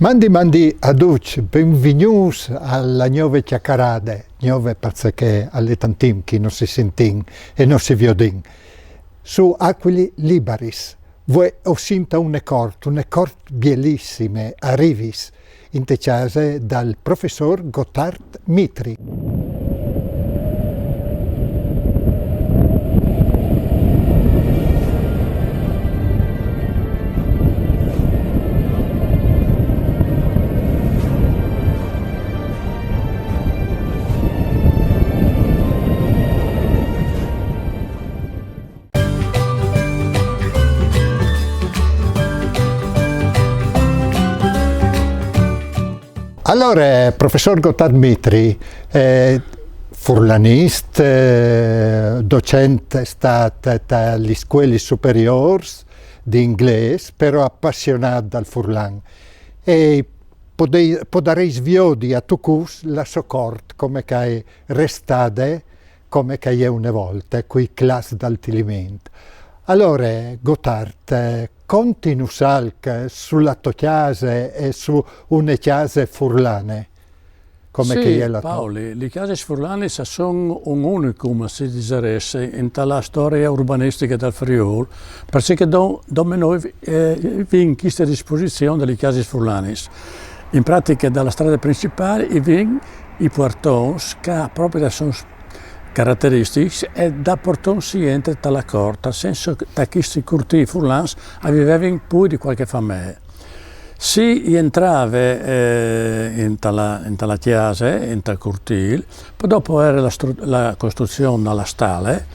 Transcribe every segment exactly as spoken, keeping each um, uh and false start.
Mandi, mandi a ducj, benvignûts a la gnove cjacarade, gnove parcè che al è tant timp che no si sintìn e no si viodìn. Su Aquilis Libaris, vuê o sin ta une cort, une cort bielissime, a Rivis, inte cjase dal professôr Gotthard Mitri. Alore, professôr Gotthard Mitri, eh, furlanist, eh, docent stât ta lis scuelis superiôrs di inglês, però apassionât dal furlan. E podei-, podarês viodi a toccâ la sô cort come che e je restade, come che e je une volte, cui clats dal Tiliment. Alore, Gotthard, eh, continus alc su la tô cjase e su une cjase furlane, come che e je la tô. Paul, lis cjasis furlanis a son un unicum, si disarès, inte la storie urbanistiche dal Friûl, parcè che do-, dome nô, eh, vin cheste disposizion des cjasis furlanis. In pratiche, da la strade principâl i vin i puartons, che propit a son carateristics, e dal puarton si jentre ta la cort, tal sens che chescj curtîi furlans a vivevin plui di cualchi famee. Si jentrave, eh, inte la, inte la cjase, intal curtîl, po dopo e jere la stru-, la costruzion de stale,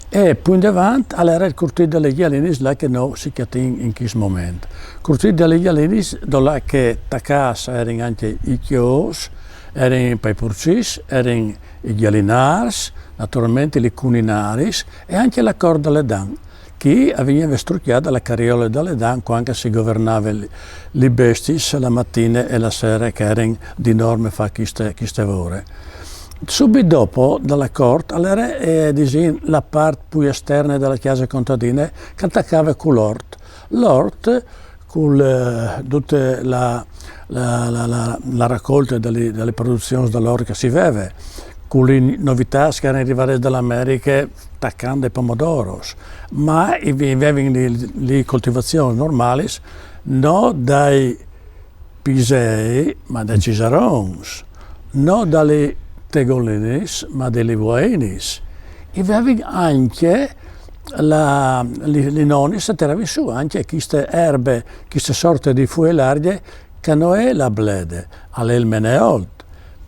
e plui indevant al jere il curtîl des gjalinis, là che nô si cjatìn in chest moment. Curtîl des gjalinis, dulà che tacâts a jerin ancje i cjôfs, a jerin pai purcits, a jerin i gjalinârs, naturalmentri lis cuninaris e ancje la cort dal ledan, che e vigneve strucjade da la cariole dal ledan cuant che si governave li-, lis bestiis la matine e la sere, che a jerin di norme fate cheste, cheste vore. Subit dopo, da la cort, al jere, eh, disìn, la part plui esterne de cjase contadine, che al tacave cul ort. L'ort, cun, eh, dute la, la, la, la, la racolte des, des produzions dal ort che si veve, cu lis novitâts che a jerin rivadis da la Americhe, tacant dai pomodoros, ma i vevin lis, lis coltivazions normalis, no dai pisei, ma dai cisarons, no da lis tegolinis, ma da lis vuainis. I vevin ancje la, lis, lis nonis a tiravin sù ancje cheste erbe, cheste sorte di fuie largje, che no je la blede, al è il meneolt.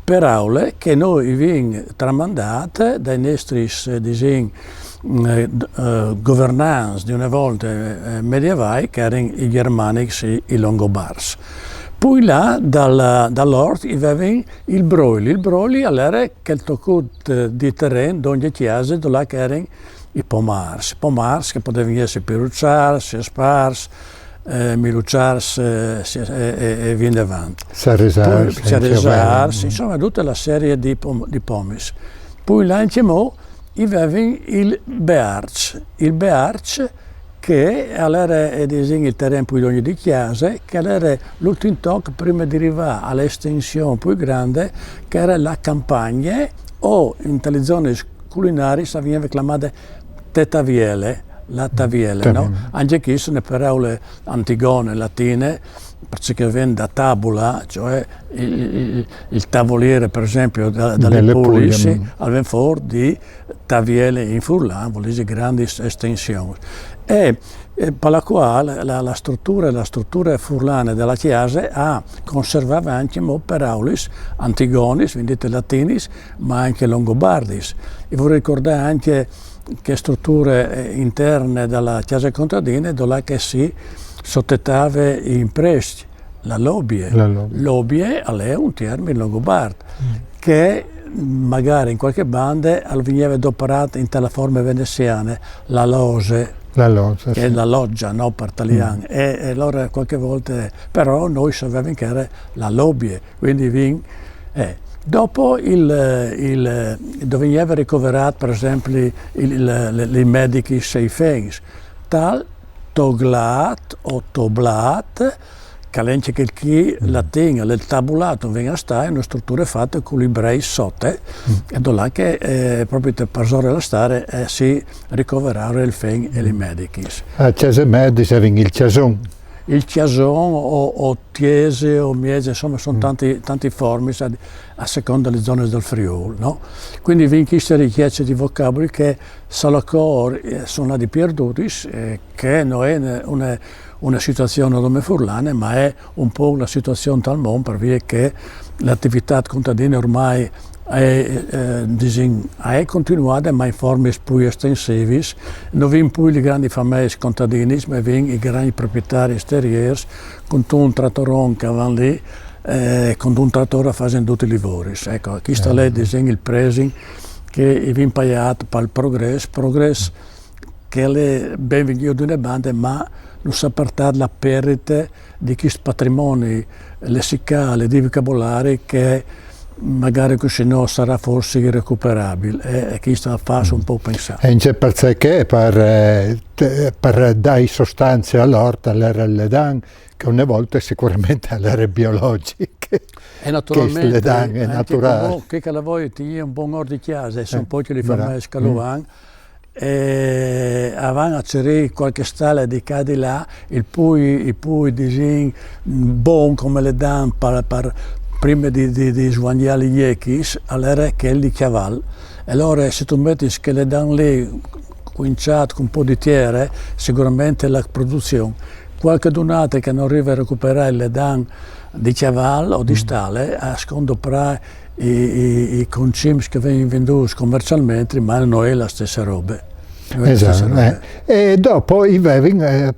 Peraule che nô i vin tramandade dai nestris, eh, disìn, eh, d-, eh, governants di une volte, eh, medievâi, che a jerin i gjermanics e i longobarts. Plui là dal, dal ort i vevin il broili. Il broili al jere chel tocut, eh, di teren dongje cjase, dulà che a jerin i pomârs. Pomârs che a podevin jessi piruçârs, siaspârs, eh, miluçârs, eh, si-, e, e, e vie indevant. Saresârs, plui, saresârs, insome, dute la serie di pom-, di pomis. Plui là ancjemò i vevin il bearç. Il bearç che al jere, eh, disìn, il teren plui dongje di cjase, che al jere l'ultin toc prime di rivâ a la estension plui grande, che e jere la campagne, o inte lis zonis culinariis a vigneve clamade tetaviele, la taviele, no? Ancje cheste e je une peraule antigone, latine, parcè che e ven da tabula, cioè il, il, il tavoliere, par esempli, da, da lis pulis, al ven fûr di taviele in furlan, al vûl dî grandis estensions. E, e par la cuâl la, la struture, la struture furlane de cjase e conservave ancjemò peraulis antigonis, vin dite latinis, ma ancje longobardis. E vorès ricordâ ancje chê struture, eh, interne de cjase contadine, dulà che si sotetave i imprescj, la lobie. La lobie. Lobie al è un tiermin longobart, che magari in cualchi bande al vigneve doparât inte la forme venesiane, la lose, la lose, che e je la loggia, no, par talian. E, e alore cualchi volte, però nô o savevin che e jere la lobie, cuindi vin, eh. Dopo il, il, dulà vigneve ricoverât, par esempli, il, il, lis medichis e i fens, tal toglât o toblât, Che l'è anche quel chì latin, l'è il tabulato, vegn a stare in una struttura fatta con i brei sotto, e dove che eh, proprio per sore la stare eh, si ricoverare il fen e i medici. A Cese Medici avevano il Ciason. Il Ciason o, o Tiese o Miese, insomma sono tanti, tanti formi a, a seconda delle zone del Friuli. No? Quindi vi queste ricchezze di vocaboli che sono ancora eh, sono di perdutis, eh, che non è una, una situazione come furlane, ma è un po' una situazione tal mondo, per via che l'attività contadina ormai è, eh, disin, è continuata, ma in forme più estensive. Non vin più i grandi famiglie contadini, ma vin i grandi proprietari esterieri con un trattoron che vanno lì, eh, con un trattore a fare tutti i lavori. Ecco, questo eh. È disin, il pressing che vi impaiate per il progresso, progresso che le ben vengono da una banda, ma non sa portare la perdita di questo patrimonio lessicale, di vocabolari che magari così no sarà forse irrecuperabile e, e questo fa un po' pensare. E c'è perché che per, eh, per dare sostanza all'orta, all'era ledan, che una volta sicuramente all'era biologiche. E naturalmente, è naturale. Come, che la voi, ti un buon orto di casa, e sono eh, poi che li fa scalovan, e avevano a cercare qualche stalla di qua di là, il pui, il pui disin, bon come le dan per, per, prima di, di, di sguagliare gli echis, allora che è il di chiaval. E allora se tu metti che le dan lì, cominciato con un po' di terra, sicuramente la produzione. Qualche donata che non arriva a recuperare le dan di chiaval o di stale, a secondo però i, i, i concims che vengono venduti commercialmente, ma non è la stessa roba. Esatto. Eh. E dopo i vevin, eh,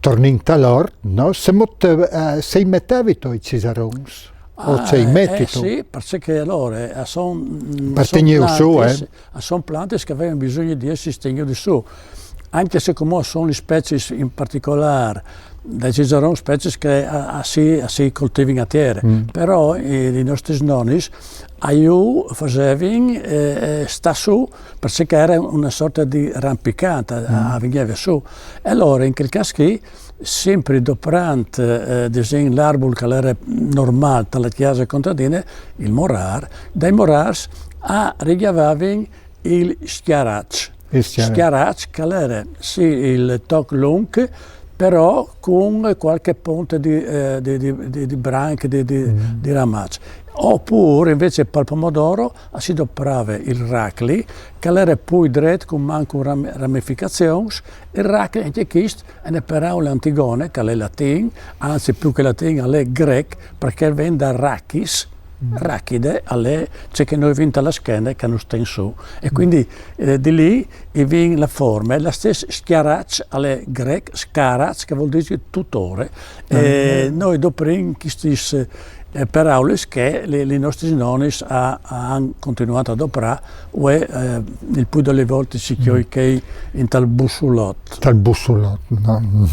tornando a loro, no? Se mot, eh, se i mettavi i cisarons? O ah, se i metti eh, tu? Sì, perché allora eh, sono mm, su, eh. Sono planti che avevano bisogno di essere tenuti su. Anche se come sono le specie in particolare dai cisarons specie che a, a si, a si coltivin a terra, mm. Però eh, i nostri nonni a io facevano eh, eh, sta su, perché era una sorta di rampicata, mm. A venire su. E allora in quel caso qui, sempre doprant eh, disegno l'arbol che era normale per la chiesa contadina, il morar, dai morars a richiavavano il schiaraccio. Il schiaraccio. Schiaraccio che era sì, il toc lungo, però con qualche ponte di, eh, di, di, di, di branche, di, di, mm. Di ramacce. Oppure invece per il pomodoro si doprava il racli, che era più dritto con manco ramificazioni, il racli anche questo è una parola antigona, che è latin, anzi più che latin, è greco, perché viene da rachis, Rachide, allè, c'è che noi vinta la schena che non sta in su. E quindi eh, di lì e vin la forma, la stessa schiarac, allè grec, scarac, che vuol dire tutore. E noi dopo in questi eh, peraulis che li, li nostri nonis han continuat a doprà, uè eh, il più delle volte si chioi che in tal bussulot. Tal bussulot, no?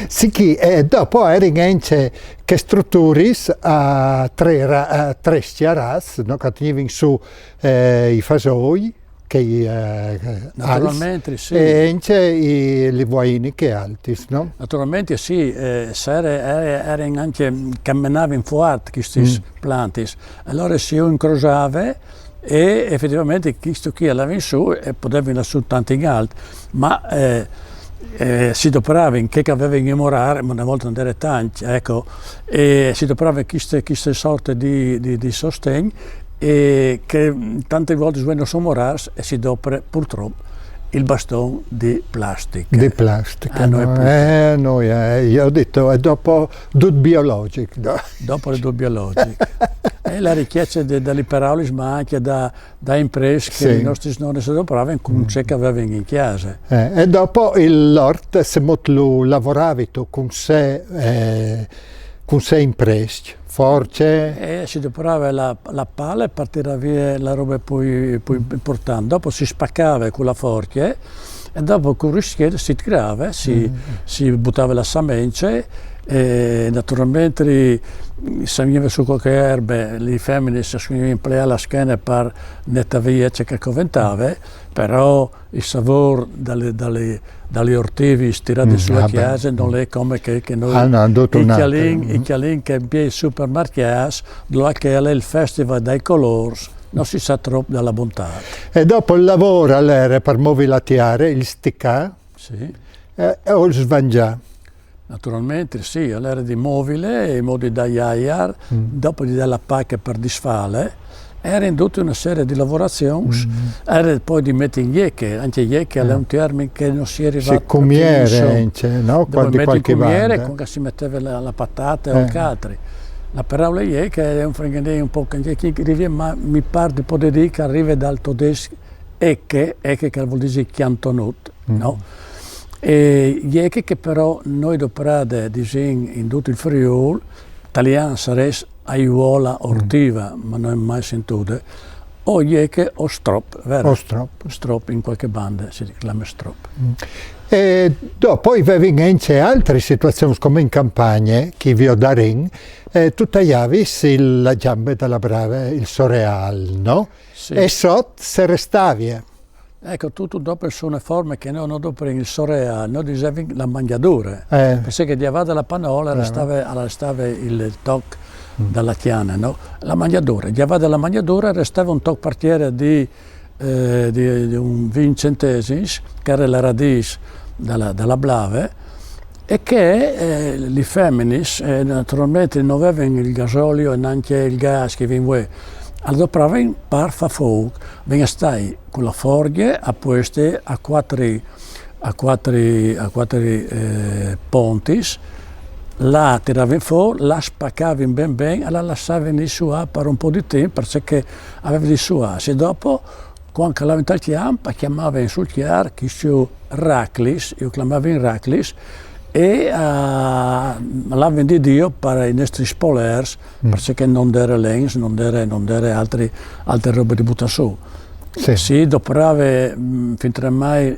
Sì, che eh, dopo eri anche che strutturis a tre, a tre schiaras, no? Che tenivin su eh, i fasoi, che i eh, naturalmente sì. E anche i livoini che altis, no? Naturalmente sì, eh, se era, era, era anche camminava in fuart questi mm. Plantis. Allora si incrociava e effettivamente questo qui andava in su e poteva andare su tanti in alto, ma eh, eh, si doprava in che aveva in morare, ma una volta non era tanti, ecco, e si doprava in queste, queste sorte di, di, di sostegno e che tante volte non sono morars e si dopra purtroppo il bastone di plastica. Di plastica, ah, no? Eh, noi, eh, io ho detto, è dopo tutto biologico. No? Dopo è tutto biologico. È la ricchezza de, delle parole, ma anche da, da imprese che sì. I nostri nonni si dopravano con ciò che avevano in casa. Eh, e dopo il lort, se mot lo lavoravi tu con sé, eh, con sé imprese, force? E si doprava la, la pala per tirare via la roba più, più importante. Dopo si spaccava con la forca e dopo con il rischiere si tirava, si, mm. Si buttava la semenza E naturalmentri, se vegnive su cualchi erbe, li feminis a scugnivin pleâ la schene par netâ vie ce che al coventave, però il savôr da li, da li, da li ortivis tiradis su la cjase nol è come chel che nô... Ah, no, al è dut un altri. I cjalìn, i cjalìn che al è in piè ai supermarcjâts, dulà che al è il festival dai colôrs, no si sa trop da la bontât. E dopo il lavôr al jere par movi la tiere, il sticâ, sì, eh, o il svangjâ? Naturalmentri sì, al jere di movile, in mût di dâi aiar, dopo di dâ la pache par disfâle, e jerin dute une serie di lavorazions, e jere po di meti in jeche, ancje jeche al è un tiermin che no si è rivât a finî, insome. Sì, cumiere, ancje, no? Dopo di meti cualchi bande, cumiere, cuant che si meteve la, la patate o altri. La peraule jeche al è un frenghenin un pôc, che chi rive, ma mi pâr di podê dî che al rive dal todesc Ecke, Ecke che al vûl dî cjantonut, no? E Ecke che però nô doprade disìn in dut il Friûl, talian sarès aiuola ortiva, ma no ai mai sintude, o Ecke o strop, vere? O strop. Strop in cualchi bande si clame strop. E dopo i vevin ancje altris situazions, come in campagne, che i viodarìn, e tu taiavis il, la gjambe da la brave, il soreâl, no? Sì. E sot se restavie. Eco, tu, tu dopris une forme che nô no doprìn, il soreâl, nô disevin la mangjadure. Eh. Parcè che gjavade la panole al restave, al restave il toc da la cjane, no? La mangjadure, gjavade la mangjadure al restave un toc par tiere di, eh, di, di un vincj centesims, che al jere la radîs da la, da la blave, e che, eh, li feminis, eh, naturalmentri no vevin il gasolio e nancje il gas che i vin vuê, al dopravin par fâ fûc, vin a stâi cu la forgje a pueste a cuatri, a cuatri, a cuatri, eh, pontis, la tiravin fûr, la spacavin ben ben e la lassavin disuâ par un pôc di timp, parcè che e veve di suâsi. E dopo, cuant che a lavin tal cjamp, a cjamavin sul cjar, chiscj raclis, ju clamavin raclis, e, eh, a lavin di Diu par i nestris polêrs, parcè che no 'nd jere lens, no 'nd jere, no 'nd jere altri, altre robe di butâ sù. Sì. Si doprave, mm, fintremai,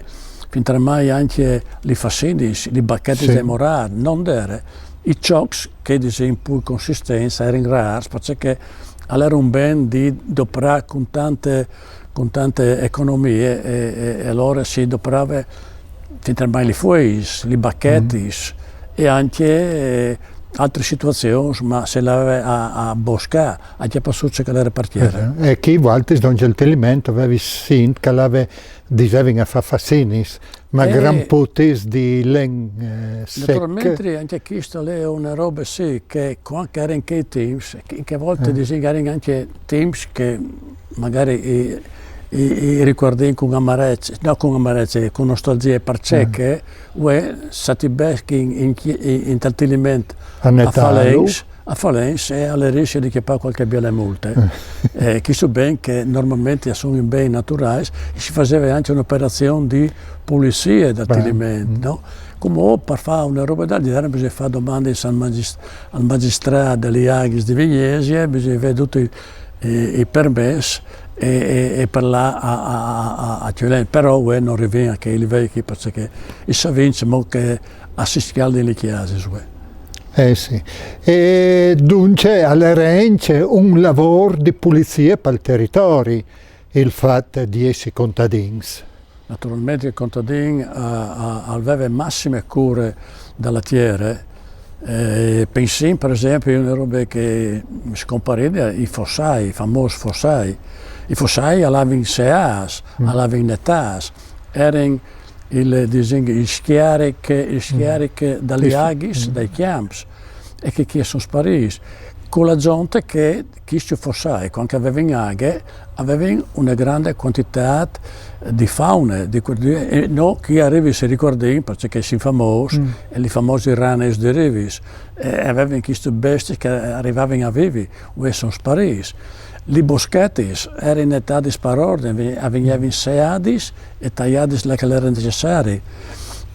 fintremai ancje li fassinis, li bachetis dai morâr, no 'nd jere. I çocs, che a disìn plui consistents, a jerin rârs, parcè che al jere un ben di doprâ cun tante, cun tante economie, e, e, e alore si doprave fintremai li fueis, li bachetis, e ancje, eh, altris situazions, ma se lavave a, a boscâ, ancje par sù ce che al jere par tiere. Eh, e chi vualtris, don Gentilimentu, a vevis sint che a lave, disevin, a fâ fassinis, ma, eh, gramputis di len, eh, sec. Naturalmentri ancje cheste e je une robe, sì, che cuant che a jerin chei timps, in chê volte, eh, disìn, a jerin ancje timps che magari i, i, i ricuardìn cun amarece, no cun amarece, cun nostalgjie, parcè che vuê, se ti beschin in, in, in, tal Tiliment a fâ lens, a fâ lens, e al è riscjo di cjapâ cualchi biele multe. Eh, chiscj ben che normalmentri a son in bens naturâi, e si faseve ancje une operazion di pulizie dal Tiliment, no? Cumò par fâ une robe dal gjenar, bisugne fâ domandis al magis-, al magjistrât des aghis di Vignesie, bisugne vê ducj i, i, i permès e, e, e parlâ a, a, a, a, a chei lì, però vuê no rivìn a chei livei chi, parcè che i savìn cemût che a si scjaldin lis cjasis vuê. Eh sì. E duncje al jere ancje un lavôr di pulizie pal teritori, il fat di jessi contadins. Naturalmentri il contadin, eh, al veve massime cure da la tiere. Eh, pensìn, par esempli, a une robe che e scomparì, i fossâi, i famôs fossâi. I fossâi a lavin seâts, a lavin netâts. A jerin il, disìn, il scjaric, il scjaric da lis aghis, dai cjamps, e che, che a son sparîts. Cu la zonte che chiscj fossâi, cuant che a vevin aghe, a vevin une grande cuantitât di faune, di, di, e nô chi a Rivis i ricuardìn, parcè che i sin famôs, e lis famoses ranis di Rivis, e, e a vevin chistis bestiis che a rivavin a vivi, vuê a son sparîts. Lis boschetis a jerin netadis par ordin, a vegnivin seadis e taiadis là che al jere necessari.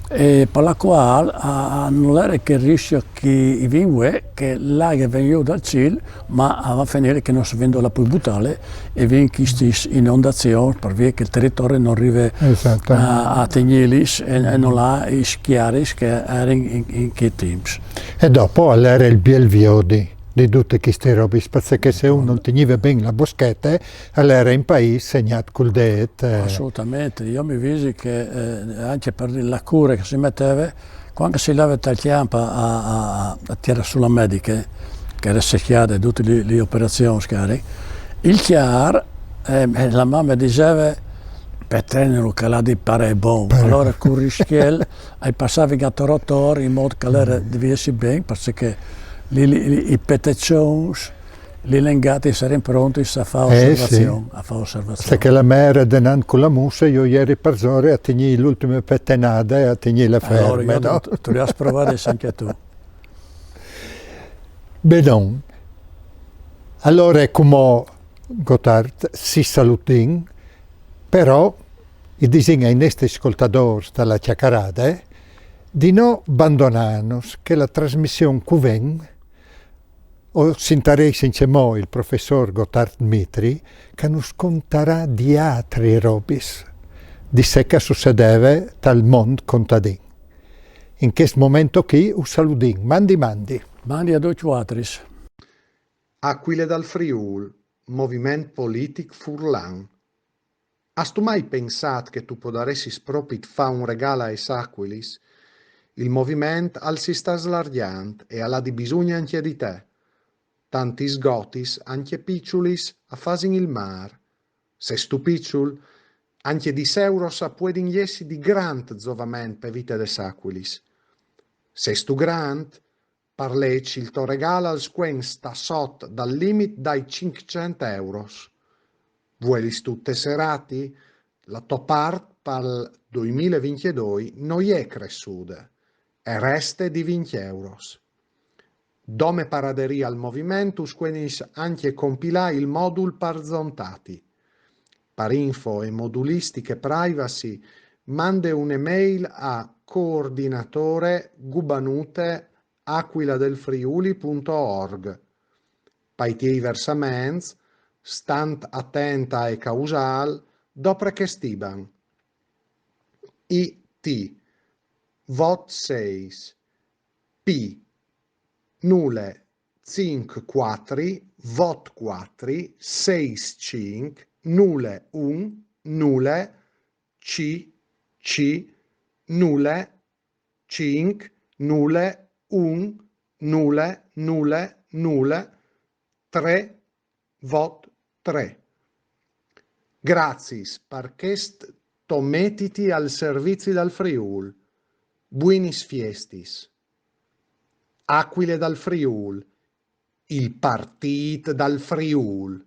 E par la qual a, a non era che rischio che i vin uè, che l'aghe vegn jù dal cîl, ma a va a finire che non si vin dulà plui butâle e vin chistis inondazions par vie che il teritori non rive Esatto. a, a tignîlis e, e non à i scjaris che erin in, in chei timps. E dopo al era il biel viodi di dutis chistis robis, parcè che se un non tignive ben la boschete, al era in paîs segnât cul dêt. eh. Assolutamente, io mi visi che eh, anche per la cura che si metteve, quando si lave tal campo a, a, a tirare su la mediche, che era secchiata e tutte le, le operazioni che era, il chiar, eh, la mamma diceva, per tenerlo calà di pare è buono. Allora con Rischiel hai passato in rotor in modo che era di ben, perché lì, lì, i peteccions, li lengati sarin pronti a far Eh, osservazion, sì. A far osservazion. Se che la mère denant con la musse, io ieri per zore a tegnì l'ultime petenade, a tegnì le Allora, ferme, io no? Tu, tu li has provati anche tu. Benon. Allora, come Gotthard, si salutin, però i disin ai nestis scoltadors da la Ciacarade di no bandonarnos che la trasmission cuven o sintarei sincemò il professor Gotthard Mitri che nus contarà di atri robis, di se che succedeve tal mond contadin. In chest momento chi us saludin, mandi mandi. Mandi a doi quatris. Aquile dal Friûl, moviment politic furlan. Âstu mai pensât che tu podaressis propit fâ un regâl aes aquilis? Il moviment al si sta slargjant e al à di bisugn ancje di te. Tantis gotis, ancje piçulis, a fasin il mâr. Sêstu piçul? Ancje dîs euros a puedin jessi di grant zovament pe vite des aquilis. Sêstu grant? Par leç il to regâl al scuen sta sot dal limit dai cinccent euros. Vuelistu tesserâti? La to part pal doi mil e vincjedoi no je cressude e reste di vincj euros. Dome par aderî al moviment us scuenis ancje compilâ il modul par zontâti. Par info e modulistiche privacy mande une mail a coordinatore gubanute aquiladelfriuli punto org. Pai tiei versaments, stant atent ae causâl, dopre chest iban: I T vot seis P nule cinc cuatri vot cuatri seis cinc nule un nule C C nule cinc nule un nule nule nule tre vot tre. Graciis par chest to metiti al servizi dal Friûl. Buinis fiestis. Acuile dal Friûl, il partît dal Friûl.